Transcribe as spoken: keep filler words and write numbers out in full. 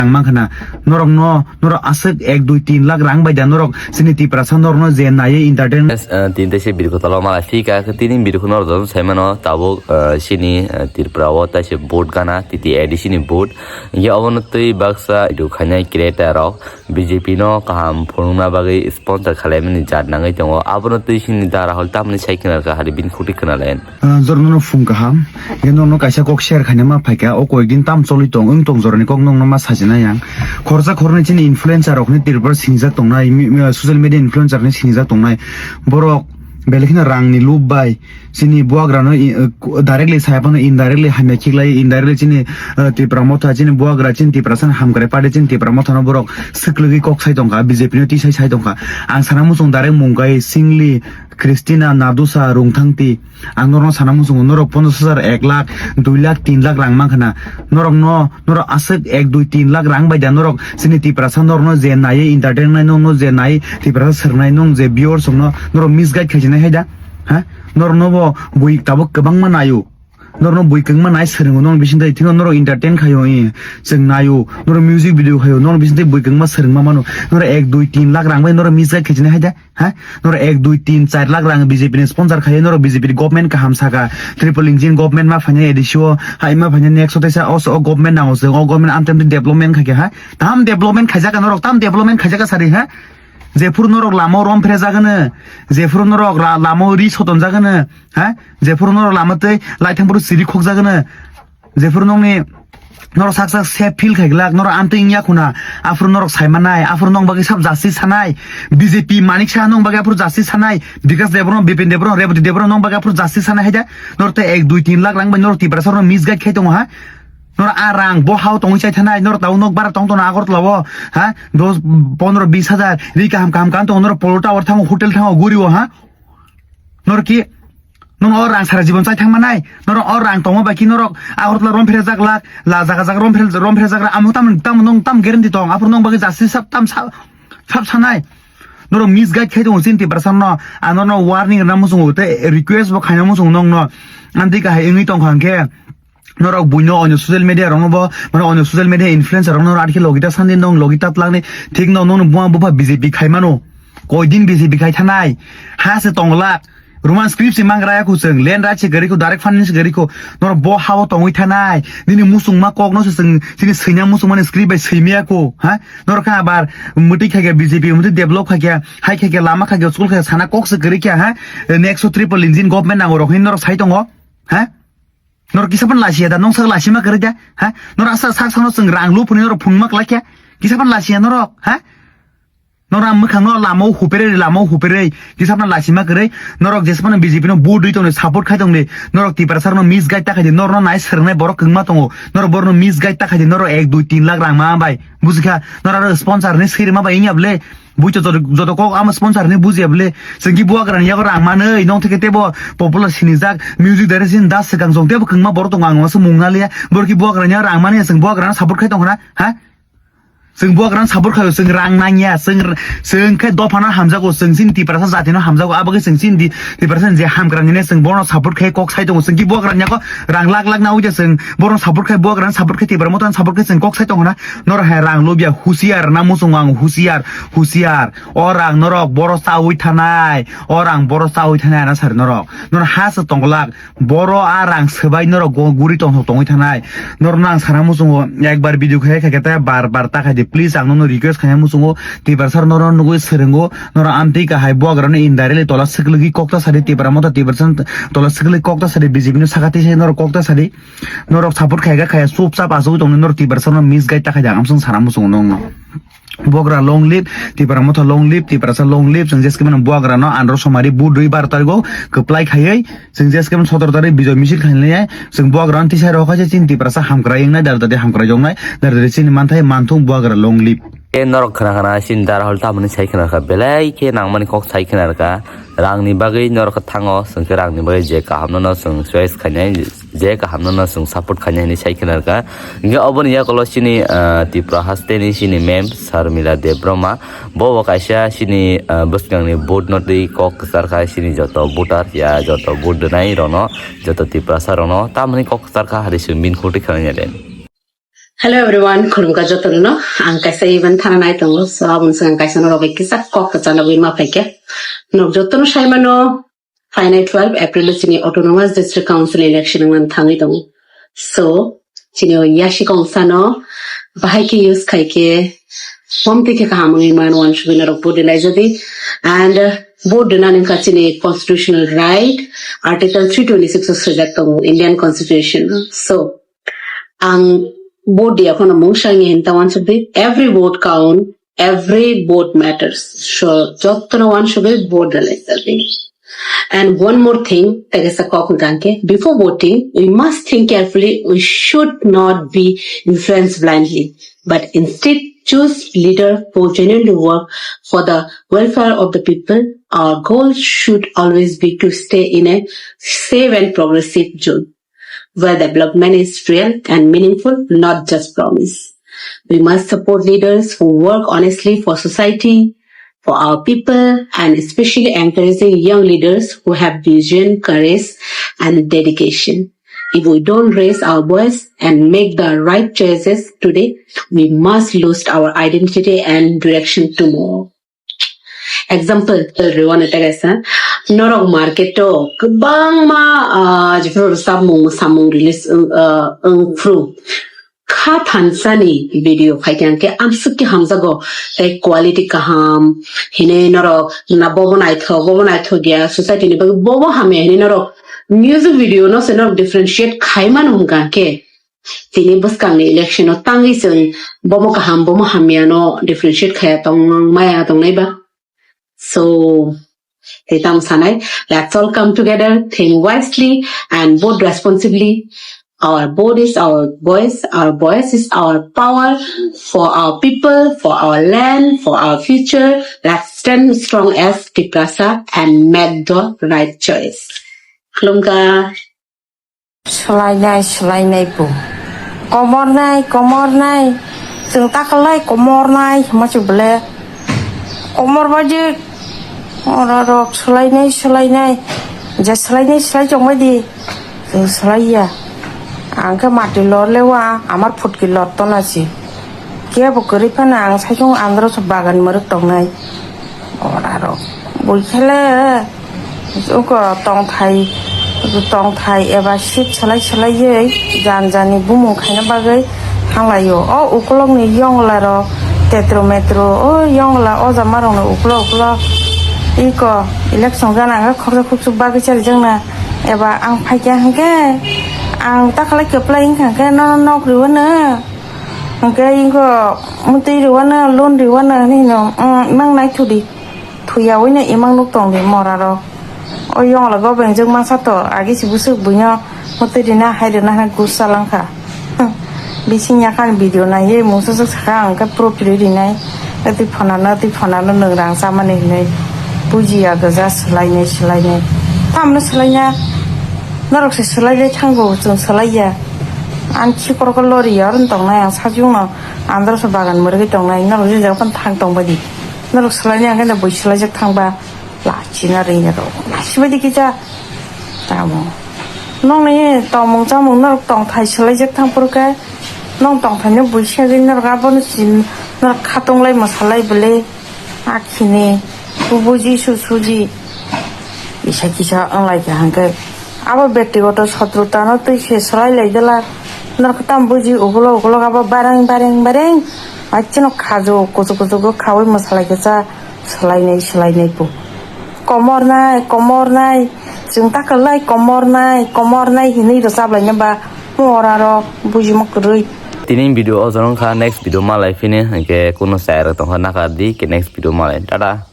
Ang mankha na, norok no, norok aswk ek dui tin lakh rang bai da norok chini Tiprasa norok no je naiwi entertainment. Yes, uh, tin teise birko talo mala fika, tini birko norok joto sai mano, tabuk, uh, chini, uh, Tripura o taise vote gana, T T A D C ni vote. Ye obono twi baksa idu khainai creator rok B J P no kaham phunukna bagwi sponsor khalaimani jat nangwi tongo. Abono twi chini da Rahul tamni sai khna kha, hari bini khukti khna len. Ah, jora nono phung kaham. Ye nono kaisa kok share khaina ma phaikha, o koyekdin tam choli tong, wng tong jorani kok nokno ma sajina yang. Khorsa khornwi chini influencer rokni Tripura sinijak tongnai, mi-, mi-, social media influencer ni sinijak tongnai. Borok belai kheno rangni lob bai chini buagrano i-, uh, directly saya phano indirectly hamya khiklai, indirectly chini, uh, Tipra Motha, chini buagra, chini Tiprasani hamkrai party, chini Tipra Mothano borok swklwgwi kok sai tongkha, B J P no tisai sai tongkha. Ang sana muchung direct Mungkai, Singli, Christina, Nadusa, Rungthangti, Ang norokno sana muchungo, norok ponchash hajar, ek lakh, dui lakh, tin lakh rang mankha na. Norokno, norok aswk ek, dui, tin lakh rang bai da norok chini Tiprasa norokno je naiwi entertain nai, norokno je nai Tiprasa swrwngnai, norok je viewers rokno norok misguide khaijinai hai da? Ha? Norokno bo bui tabuk kwbangma naio. Norokno bui kwbangma nai swrwngo, norok bisingtwi thikno norok entertain khaio, eh, chwng naio, norok music video khaio, norok bisingtwi bui kwbangma swrwngma mano. Norok ek, dui, tin lakh rang bai norok misguide khaijinai hai da? Ha? Norok ek, dui, tin, char lakh rang B J P ni sponsor khaye, norok B J P ni government kaham saka, triple engine government ma phainai A D C o, hai ma phainai next o teisa o, o government nango chwng, o government amtwi amtwi development khaikha, ha? Tam development khaijak norok, tam development khaijak sari, ha? Jephuru norok lama o rom phrejak hwno, jephuru norok ra-, lama o ri sotonjak hwno, ha? Jephuru norok lama tei laithang phuru siri khokjak hwno, Jephuru nokni norok sak sak safe feel khai glak, norok amtwi wngya khuna, aphuru norok sai manai, aphuru nong bagwi sab justice sanai, B J P Manik Saha nong bagwi aphuru justice sanai, Bikash Debbarma, Bipin Debbarma, Rebati Debbarma nong bagwi aphuru justice sanai hai da, norok tei ek dui tin lakh rang bai norok Tiprasa rokno misguide khai tongo ha, norok a rang bo hao tongwi chai thanai, norok tabuk nok bara tong tongno Agartala o ha, dos, pondro bis hajar, ri kaham kaham kan tongo, norok Polo Tower thango, hotel thango, guri o ha, norok ki Nong o rang sara jibon chai thang manai, norok o rang tongma bai ki norok Agartala rom phre jak lak, la jaga jaga rom phre, rom phre jak lak, amo tam, tam nong tam guarantee tong, aphuru nong bagwi justice sab tam sa-, sab sanai. Norok misguide khai tongo chini Tiprasa no, ang norok no warning rwna muchungo tei request bo khaina muchungo nong no. Amtwi kahai wngwi tongkha hwnkhe norok buino onyo social media rokno bo, mane onyo social media influencer rokno rw atkhe logi ta sandi nong logi ta tlangni thik no nongni buma bupha B J P khai mano. Koidin B J P khai thanai, ha se tongglak. Roman script se mangra ya kuchung, land right se gari ko, direct funding se gari ko. Norok bo hao tongwi thanai. Nini musungma kok no se chwng, chini swinya musungma ni script bai swimya ko, ha? Norok kha abar mwtwi khai khe B J P, mwtwi develop khai khe, hai khai khe, lama khai khe, school khai khe, sana kok se gari kya, ha? Next o triple engine government nango rok hin norok sai tongo, ha? Norok kisa phano lachia da, nong sak lachima kwrwi da, ha? Norok asa sak sakno chwng rang lu phunwi norok phunukma kwlai khe, kisa phano lachia norok, ha? Norok ang mwkhangno lama o huperwi, lama o huperwi, kisa phano lachima kwrwi, norok jesa phano B J P no vote rwi tongni, support khai tongni, norok Tiprasa rokno misguide ta khai di, norokno nai swrwngnai borok kwbangma tongo, norok borokno misguide ta khai di, norok ek dui tin lakh rang ma bai, bujikha, norok aro sponsor ni swrwngma bai wngya bwle, buito joto, joto kok ama sponsor ni bujiya bwle, chwng ki buagrani yago rang manwi, nong theke tebo popular sinijak, music direction das swkang jong tebo kwbangma borok tongo, ang wansuk mung naliya, borok ki buagrani yago rang mani, chwng buagrano support khai tongkha na, ha? Chwng buagrano support khaio, chwng rang nangya, chwng, chwng khe dophano hamjago, chwng chini Tiprasa jatino hamjago, abo khe chwng chini di-, Tiprasa je hamkra nini chwng bono support khai kok sai tongo, chwng ki buagrani yago rang lakh lakh nawi de chwng bono support khai, buagrano support khai, Tipra Mothano support khai chwng kok sai tongo na, norok hai rang lobya, husiar na muchungo ang, husiar, husiar, o rang norok boro chawi thanai, o rang boro chawi thanai ana sari norok, norok ha se tong glak, Boro a rang swbai norok go-, guri tongthok tongwi thanai. Norokno ang sana muchungo, ekbar video khai kha khe tei bar bar ta khai di. Please, ang nono request khaina muchungo, Tiprasa norok nugwi swrwngo, norok amtwi kahai buagrano indirectly tola swklwgwi kok ta sadi, Tipra Motha Tiprasa tola swklwgwi kok ta sadi, B J P no saka twi sai norok kok ta sadi. Norok support khai kha khaya, chup chap achugwi tongdi, norok Tiprasa no misguide ta khai di, ang amsong sana muchungo nokno. Buagra long live, Tipra Motha long live, Tiprasa long live, chwng jeskhe mano buagra no andro somari bu dui bar tarigo kwplai khaiwi, chwng jeskhe mano sotoro tarik bijoy misil khainai, chwng buagra no tisai rw khaisa chini Tiprasa hamkrai wngnai, dar dari hamkrai wngnai, dar dari chini manthai manthung buagra long live. E norok khna khna chini dar hol tamoni sai khna kha, belai khe nangmani kok sai khna kha, rangni bagwi norok thango, chwng khe rangni bagwi je kaham no no chwng choice khainai. Je kaham no no chwng support khainai hinwi sai khna rwkha. Hwnkhe oboni yakulo chini, ah, Tripura hasteni chini ma'am Sharmila Debbarma, bo bo kaisa chini, ah, bwskangni vote no twi kok kwchar kha chini joto voter ya joto vote rwnai rokno, joto Tiprasa rokno tamoni kok kwchar kha hari chwng bini khukti khna nai. Hello everyone, khulumkha jotono. Ang kaisa event thana nai tongo, so aboni swkang kaisa norok bai kisa kok kwchana bai ma phaikha. Norok jotono saimano, phainai twelve April chini Autonomous District Council election wngna thangwi tongo. So, chini o yasi kongsano bahai khe use khai khe, mom twi khe kaham wngwi mano, uansugwi norok vote rwlai jadi. And, uh, vote rwnani wngkha chini constitutional right, Article three twenty-six o swijak tongo Indian Constitution. So, ang vote dia phano mungsa wngya hinta uansugwi, every vote count, every vote matters. So, jotono uansugwi vote rwlai jadi. And one more thing, tei kaisa kok hwnkha hwnkhe, before voting, we must think carefully. We should not be influenced blindly, but instead choose leader who genuinely work for the welfare of the people. Our goal should always be to stay in a safe and progressive zone where development is real and meaningful, not just promise. We must support leaders who work honestly for society, for our people, and especially encouraging young leaders who have vision, courage, and dedication. If we don't raise our voice and make the right choices today, we must lose our identity and direction tomorrow. Example, rwani tei kaisa, norok market o kwbangma, ah, jephru samung, samung release wng, ah, wng phru. Kha thansani video phai khe ang khe amsuk khe hamjago, tei quality kaham, hinwi norok na bobo naithok, bobo naithok ya, society ni bagwi bobo hamya hinwi norok music video no se norok differentiate khai mano hwnkha khe. Tini bwskangni election o tangwi chwng bomo kaham, bomo hamya no differentiate khaya tong maya tongnai ba. So, tei tamo sanai, let's all come together, think wisely, and vote responsibly. Our vote is our voice, our voice is our power for our people, for our land, for our future. Let's stand strong as Tiprasa and make the right choice. Khulumkha. Swlainai, swlainai bo. Komornai, komornai. Chwng takalai komornai, hima se bole. Komor baji. Ora rok swlainai, swlainai. Ja swlainai, swlai chong bai di. Chwng swlaiya. Ang khe mati lor lewa, amar phutki lor tona si. Kebo kwrwi phano ang saichung andro se bagan mwrwk tongnai. Ora rok. Bui khele. Uko tongthai, tongthai eba seat salai salaiwi jan jani bumung khaina bagwi thanglaio. O ukulokni yongla rok tetro metro, o yongla o jama rokni ukulok ukulok. Iko election gana ang khoksa khuksu bagwi chalijakna eba ang phaikya hwnkhe ang takhalai kwplai wngkha hwnkhe nono nok riwano. Hwnkhe iko mwtwi riwano, loan riwano hinwi no, mm, imang naithudi. Thuyawi no imang nuk tong di mora rok. O yong la go bengjak masa to, agi si busuk buino mwtwi rina hai rina hai gus salang kha. Bising ya khan video nai ye mungsa sak saka ang khe pro pri rinai. Ati phana no, ati phana no nung rang sa mani hinai. Buji ya gaja swlai nai, swlai nai. Tam no swlai na. Norok se swlai lai thango, chwng swlai ya. Ang khikor ko lori ya, oroni tong nai, ang sajung no. Andro se bagan mwrwgwi tong nai, norok je jaga pan thang tong bai di. Norok swlai nai, ang khe bui swlai jak thang ba. Lachina ringya rok. Lachibadi kisa. Tamo. Nokni tongmung chamung norok tongthai swlaijak thang phuru khe, nong tongthai no buisa gwi norok abono sin, norok khatung lai mwsa lai bwle. Akhini, bubuji susuji. Kisa kisa wng lai kha hwnkhe. Abo bektigoto sotruta no twi se swlai lai dala. Norok tam buji ugulo ugulo abo bareng bareng bareng. Achino khajo kuchuk kuchuk khaui mwsa lai khe cha. Swlainai, swlainai bo. Komornai, komornai. Chwng takalai komornai, komornai hinwi rwchap laina ba mora rok bujima kwrwi. Tini video o jorong kha, next video malai phini, hwnkhe kuno chaya rok tongkha naka di, ke next video malai. Tata.